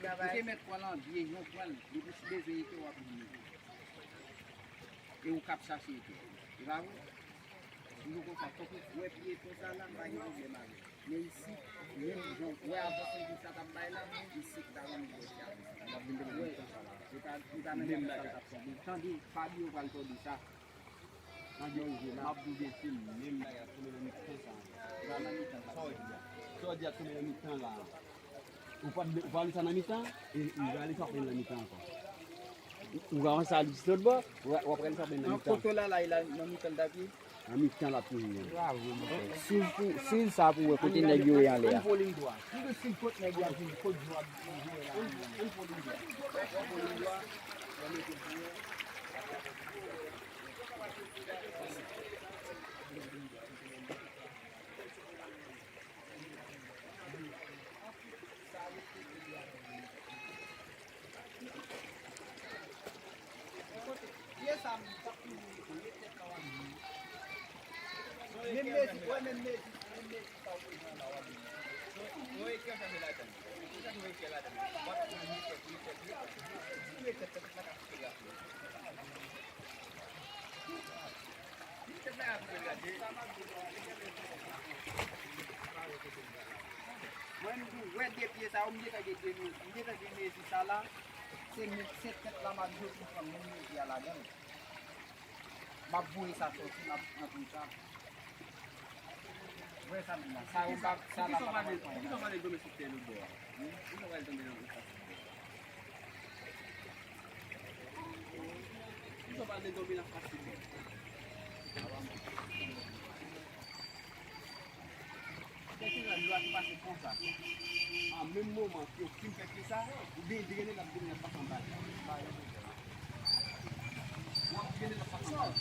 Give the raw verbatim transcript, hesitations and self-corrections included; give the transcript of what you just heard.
Ou te mèt pran l an vye, yon pran l, depi si bezwen ete, w ap vini. E ou k ap chache ete. E pa vre? Si nou konsa, tankou w wè pye pon sa la, m pa gen pwoblèm avè l. Men isit, menm jan w wè avanse pou sa t ap bay la, isit, ta konn gwo ti avanse. Li pa, li pa nan menm bagay. Tande, pa bliye w pral tande sa. M ap di w gen fim, menm bagay ap tonbe nan mitan sa. Sa w di a? Sa w di a tonbe nan mitan la? Ou pa, ou pa li sa nan mitan? E, ou pa li sa nan mitan ankò. Ou ka wè sa li sot bò, ou ap rale sa nan mitan. Kote la, la, la, nan mitan l t ap ye? Nan mitan l ap toujou ye. Bravo, monchè. Si l pou, si l sa pou wè kote nèg yo ye anlè a. Ann fè liy dwat. Si l kot nèg yo ap vin, kot yo ap vin jwe la. Ann fè liy dwat. Ann fè liy dwat. Menm mezi, wè menm mezi, menm mezi sa w bezwen la w ap jwenn. Mwen m di w, wè de pye sa yo, m gentan gen de mezi, m gentan gen mezi sa la, se men, se tèt la m ap jwe pou m pran menm mezi a ladan l. M ap voye sa soti, m ap pran tou sa. Wè sa m di la, sa yo pa, sa la pa nan mwen. Poukisa w pa vle tonbe sou tè nou bò a? Poukisa w pa vle tonbe nan fasil bò a? Poukisa w pa vle tonbe nan fasil bò a? Kèlke jan dlo a te pase konsa. An menm moman ke w fin fè pye sa, ou byen drennen l ap drennen l ap pase anba l. W ap drennen l ap pase anba l.